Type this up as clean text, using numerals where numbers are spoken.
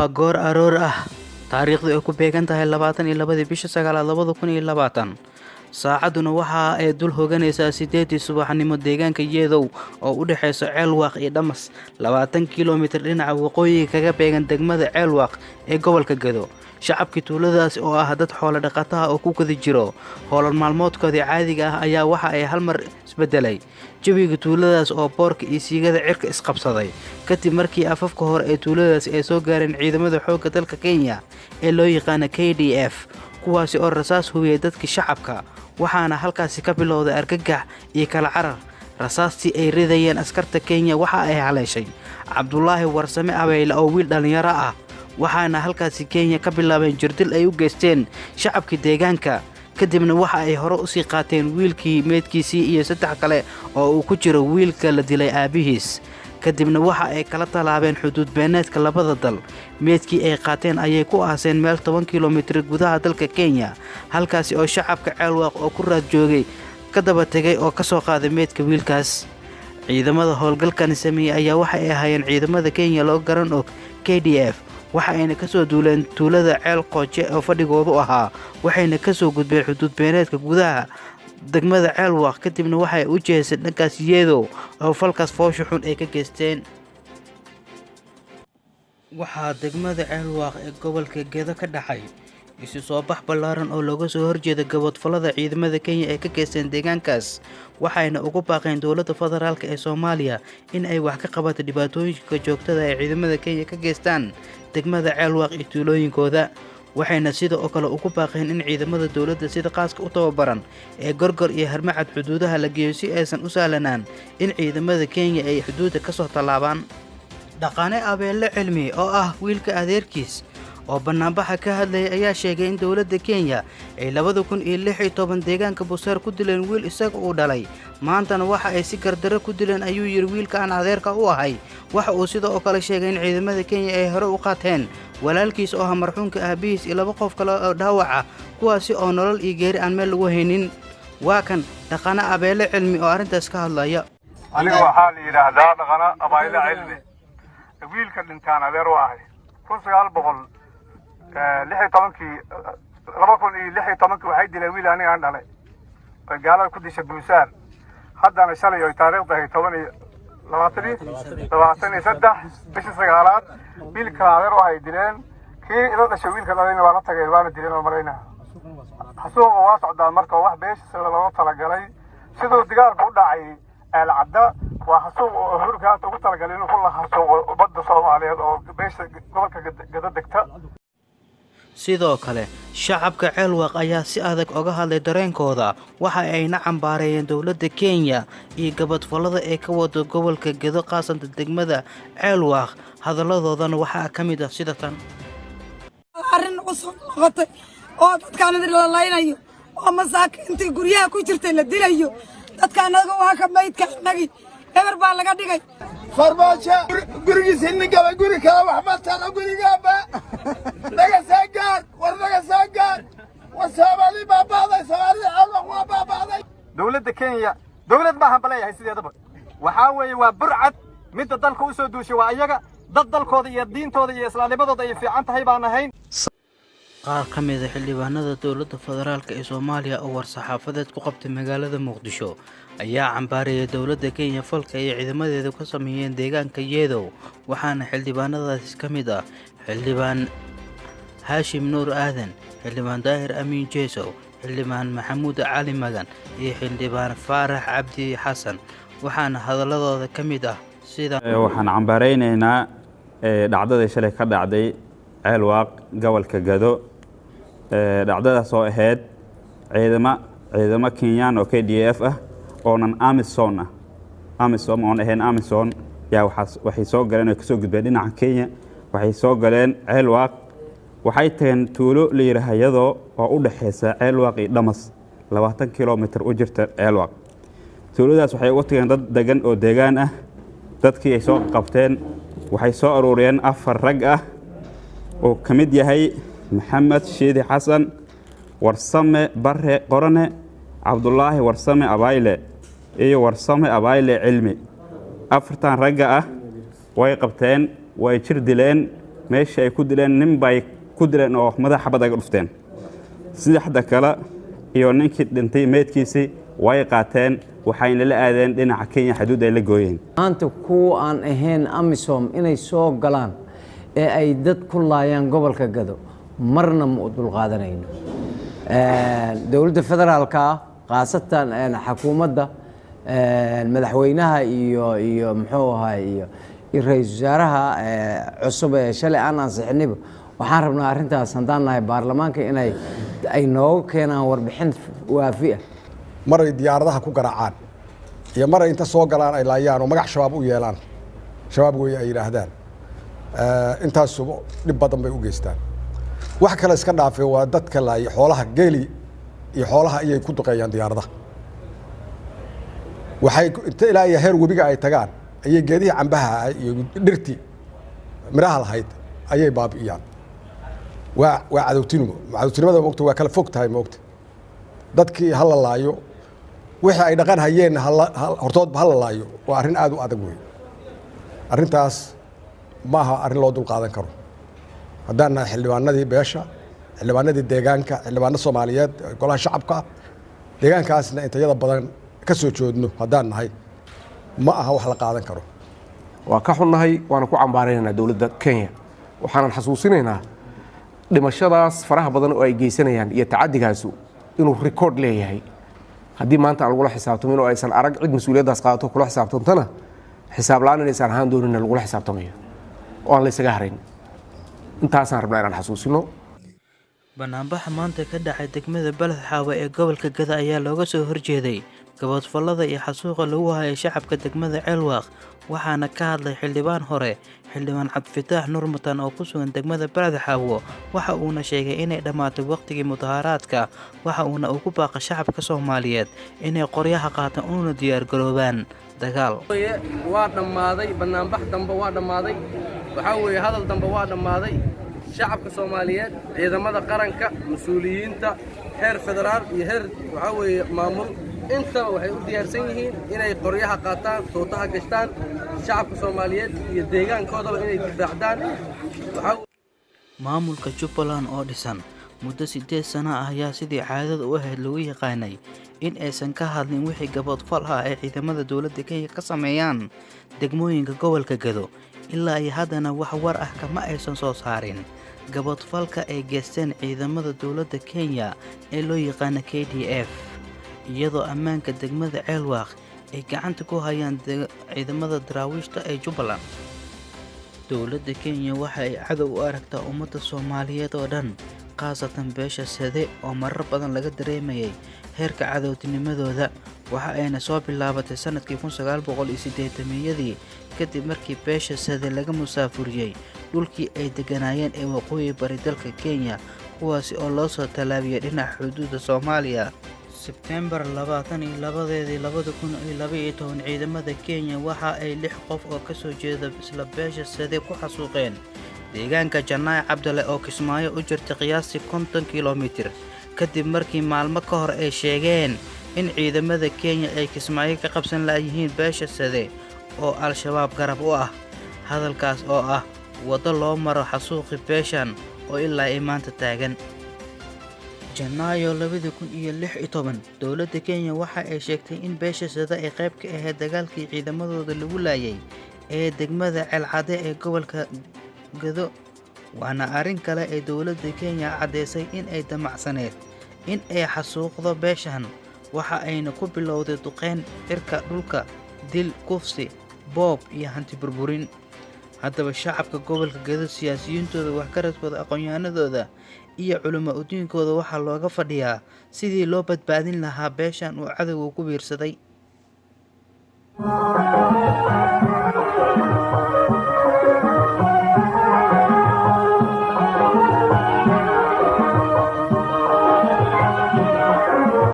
Waa goor aroor ah, taariikhdu ay ku beegan tahay 22-dii bisha sagaalaad 2020, saacadduna waxa ay dul hoganaysaa 8-dii subaxnimo deegaanka Yeedow oo u dhexeysa Ceelwaaq iyo Dhamas, 20 kilomitir dhinaca waqooyiga kaga beegan degmada Ceelwaaq ee gobolka Gedo. Shacabkii tuuladaasi oo ah dad xoolo dhaqataha oo ku guda jiro howlal maalmoodkoodii caadiga ah ayaa waxa ay hal mar isbedelay jawiga tuuladaas oo boorka iyo siigada cirka isqabsaday, kadib markii afafka hore ee tuuladaasi ay soo gaareen ciidamada xoogga dalka Kenya ee loo yaqaano KDF, kuwaasi oo rasaas hubiyay dadkii shacabka. Waxaana halkaasi ka bilowday argagax iyo kala carar. Rasaastii ay ridayeen askarta Kenya waxa ay haleeshay Cabdulaahi Warsame Abeyle oo wiil dhallinyaro ah, waxaana halkaasi Kenya ka bilaabeen jirdil ay u geysteen shacabkii deegaanka. Kadibna waxa ay hore usii qaateen wiilkii meydkiisii iyo saddex kale oo uu ku jiro wiilka la dilay aabihiis. Kadibna waxa ay kala tallaabeen xuduud beeneedka labada dal. Meydkii ay qaateen ayay ku aaseen meel 10 kilomitir gudaha dalka Kenya, halkaasi oo shacabka Ceelwaaq oo ku raad joogay ka daba tegay oo ka soo qaaday meydka wiilkaas. Ciidamada howlgalkani sameeyey ayaa waxa ay ahaayeen ciidamada Kenya loo garan og KDF, waxa ayna kasoo duuleen tuulada Ceel Qooje oo fadhigoodu ahaa, waxayna kasoo gudbeen xuduud beeneedka gudaha degmada Ceelwaaq. Kadibna waxay u jeesay dhankaas Yeedow oo falkaas foosha xun ay ka geysteen. Waxaa degmada Ceelwaaq ee gobolka Gedo ka dhacay isu soo bax ballaaran oo looga soo horjeeda gaboodfalada ciidamada Kenya ay ka geysteen deegaankaas, waxayna ugu baaqeen dowladda federaalk ee Soomaaliya in ay wax ka qabato dhibaatooyinka joogtada ay ciidamada Kenya ka geystaan degmada Ceelwaaq iyo tuulooyinkooda. Waxayna sida oo kale ugu baaqeen in ciidamada dowladda sida qaaska u tababaran ee Gorgor iyo Harmacad xuduudaha la geeyo, si aysan u sahlanaan in ciidamada Kenya ay xuduudda ka soo tallaabaan. Dhaqane Abeelle Cilmi oo ah wiilka adeerkiis oo bannaanbaxa ka hadlayay ayaa sheegay in dowladda Kenya ay 2016 deegaanka Buseer ku dileen wiil isaga uu dhalay. Maantana waxa ay si gardarro ku dileen, ayuu yidhi, wiilka aan adeerka u ahay. Waxa uu sidoo kale sheegay in ciidamada Kenya ay hore u qaateen walaalkiis oo ah marxuumka aabihiis iyo laba qof kale oo dhaawac ah, kuwaasi oo nolol iyo geeri aan meel lagu haynin. Waa kan Dhaqane Abeelle Cilmi oo arrintaas ka hadlaya. Aniga waxaa la yidhaahdaa Dhaqano Abayle Cilmi. Wiilka dhintaan adeer u ahay. 1916-kii, 2016-kii waxay dileen wiil aniga aan dhalay oy gaalada ku disha Buusaar. Haddana shalay oy taariikhda ahay toban iyo labaatan iyo 23 bishii sagaalaad, wiil kale adeer u ahay dileen. Kii ila dhashay wiilka dhalayna waa la tagay, waana dileen oo malaynaa. Xasuuqa waa socdaa. Marka wax beesha sida looga talagalay siduu dagaalka u dhacay Eelcadda waa xasuuq oo Uhuru Kenyatta ugu talagalay inuu ku la xasuuqo ummadda Soomaaliyeed oo beesha gobolka Gado degta. Sidoo kale shacabka Ceelwaaq ayaa si adag oga hadlay dareenkooda, waxa ayna cambaareeyeen dowladda Kenya iyo gabadfallada ee ka wado gobolka Gedo, qaasanta degmada Ceelwaaq. Hadalladoodana waxaa ka mid ah sida tan. Arrin cusub noqotay oo dadkaan la laynayo oo masaakiintii guryaha ku jirtay la dilayo. Dadka annaga waa ka maydka annagii eber baa laga dhigay. Farmaajo gurigiisa nin gala, guri kale wax ma taro. Gurigaaba naga soo gaar, war naga soo gaar, war Soomaali baaba'day, Soomaalida Ceelwaq waa baaba'day. Dowladda Kenya dowlad maahan baleeyahay sideedaba. Waxaa weeye waa burcad. Midda dalka u soo duushay waa iyaga. Dad dalkooda iyo diintooda iyo islaamnimadooda ay fiican tahay baan ahayn. Qaar ka mid ah xildhibaanada dowladda federaalk ee Soomaaliya oo war-saxaafadeed ku qabtay magaalada Muqdisho ayaa cambaareeyay dowladda Kenya falka ay ciidamadeedu ka sameeyeen deegaanka Yeedow. Waxaana xildhibaanadaasi ka mid ah Xildhibaan Haashim Nuur Aadan, Xildhibaan Daahir Amiin Jeesow, Xildhibaan Maxamuud Cali Magan iyo Xildhibaan Faarax Cabdi Xasan. Waxaana hadaladooda ka mid ah sida: Waxaan cambaaraynaynaa dhacdadii shalay ka dhacday Ceelwaaq, gobolka Gado. Dhacdadaas oo ahayd ciidamo Kenyaan oo KDF ah oonan AMISOM ah, AMISOM oon ahayn AMISOM yaa waxay soo galeen oo kasoo gudbeen dhinaca Kenya. Waxay soo galeen Ceelwaaq, waxay tageen tuulo la yidhaaha Yadoo oo u dhexeysa Ceelwaaq iyo Dhamas, 20 kilomitir u jirta Ceelwaaq. Tuuladaas waxay uga tageen dad degan oo deegaan ah. Dadkii ay soo qabteen, waxay soo aruuriyeen afar rag ah oo ka mid yahay Maxamed Shiidi Xasan, Warsame Bare Qorane, Cabdulaahi Warsame Abayle iyo Warsame Abayle Cilmi. Afartan ragga ah way qabteen, way jir dileen. Meesha ay ku dileen nin bay ku dileen oo madaxa xabad aga dhufteen. Saddexda kale iyo ninkii dhintay meydkiisii way qaateen, waxayna la aadeen dhinaca Kenya, xaduud ay la gooyeen. Maanta kuwa aan ahayn AMISOM inay soo galaan ee ay dad ku laayaan gobolka Gado marna ma u dulqaadanayno. Dowladda federaalka ah, khaasatan xukuumadda madaxweynaha iyo muxuu ahay iyo ra-iisul wasaaraha cusub ee shalay aan ansixiniba, waxaan rabnaa arrintaas haddaan nahay baarlamaanka inay ay nooga keenaan warbixin waafi ah. Maray diyaaradaha ku garaacaan iyo maray inta soo galaan ay laayaan oo magac Shabaab u yeelaan, Shabaab weeye ay yidhaahdaan, intaasuba dhib badan bay u geystaan. Wax kale iska dhaafay, waa dadka laaya xoolaha, geeli iyo xoolaha ayay ku duqeeyaan diyaaradaha. Waxay inta ilaa iyo heer webiga ay tagaan ayay geedihii cambaha iyo dhirtii midhaha lahayd ayay baabi'iyaan. Waa cadowtinimo. Cadowtinimada moogta waa kala fog tahay moogta. Dadkii ha la laayo, wixii ay dhaqan hayeenna hortoodba ha la laayo, waa arrin aad u adag wey. Arrintaas ma aha arrin loo dulqaadan karo. Haddaan nahay xildhibaanadii beesha, xildhibaanadii deegaanka, xildhibaano Soomaaliyeed, golaha shacabka deegaankaasna intayada badan ka soo joodno haddaan nahay, ma aha wax la qaadan karo. Waa ka xunnahay, waana ku cambaaraynaynaa dowladda Kenya. Waxaanan xasuusinaynaa dhimashadaas faraha badan oo ay geysanayaan iyo tacadigaasu inuu record leeyahay. Haddii maanta aan lagula xisaabtamin oo aysan arag cid mas-uuliyaddaas qaadato kula xisaabtantana, xisaab la-aan inaysan ahaan doonina lagula xisaabtamayo oo aan la ysaga harayn. Intaasaan rabnaa inaan xasuusino. Banaanbaxa maanta ka dhacay degmada Balad Xaawo ee gobolka Gada ayaa looga soo horjeeday gaboodfallada iyo xasuuqa lagu hayo shacabka degmada Ceelwaaq, waxaana ka hadlay xildhibaan hore, xildhibaan Cabdifataax Nuur Matan oo ku sugan degmada Balad Xaawo. Waxa uuna sheegay inay dhammaatay waqtigii mudaharaadka, waxa uuna ugu baaqay shacabka Soomaaliyeed inay qoryaha qaataan una diyaargaroobaan dagaal. Waa dhammaaday banaanbax dambe, waa dhammaaday. Waxaa weeye hadal dambe waa dhammaaday. Shacabka Soomaaliyeed, ciidamada qaranka, mas-uuliyiinta heer federaal iyo heer waxaa weeye maamul intaba waxay u diyaarsan yihiin inay qoryaha qaataan, tuutaha gashtaan, shacabka Soomaaliyeed iyo deegaankoodaba inay difaacdaan. Maamulka Jubbaland oo dhisan muddo 8 sano ah ayaa sidii caadada u ahayd lagu yaqaanay in aysan ka hadlin wixii gaboodfal ah ay ciidamada dowladda Kenya ka sameeyaan degmooyinka gobolka Gado. Ilaa iyo haddana wax war ah kama aysan soo saarin gaboodfalka ay geysteen ciidamada dowladda Kenya ee loo yaqaano KDF, iyadoo ammaanka degmada Ceelwaaq ay gacanta ku hayaan ciidamada daraawiishta ee Jubbaland. Dowladda Kenya waxa ay cadow u aragtaa ummadda Soomaaliyeed oo dhan, khaasatan beesha Sade oo marar badan laga dareemayay heerka cadowtinimadooda. Waxa ayna soo bilaabatay sanadkii 1980-yadii kadib markii beesha Sade laga musaafuriyey dhulkii ay degganaayeen ee waqooyi bari dalka Kenya, kuwaasi oo loo soo tallaabiyey dhinaca xuduudda Soomaaliya. Sebteembar 22-deedii 2012, ciidamada Kenya waxa ay lix qof oo ka soo jeeda isla beesha Sade ku xasuuqeen deegaanka Janaay Cabdale oo Kismaayo u jirta qiyaastii 50 kiiloomitir, kadib markii maalmo ka hor ay sheegeen in ciidamada Kenya ay Kismaayo ka qabsan la'yihiin beesha Sade oo Al-Shabaab garab u ah. Hadalkaas oo ah waddo loo maro xasuuqii beeshan oo ilaa ay maanta taagan. Janaayo 2016, dowladda Kenya waxa ay sheegtay in beesha Sade ay qayb ka ahayd dagaalkii ciidamadooda lagu laayay ee degmada Ceelcadde ee gobolka Gado. Waana arrin kale ee dowladda Kenya caddeysay in ay damacsaneed in ay xasuuqdo beeshan. Waxa ayna ku bilowday duqeyn cirka, dhulka, dil, kufsi, boob iyo hanti burburin. Haddaba shacabka gobolka Gado, siyaasiyiintooda, waxgaradkooda, aqoon-yahanadooda iyo culimo udiinkooda waxaa looga fadhiyaa sidii loo badbaadin lahaa beeshan uu cadowga ku biirsaday.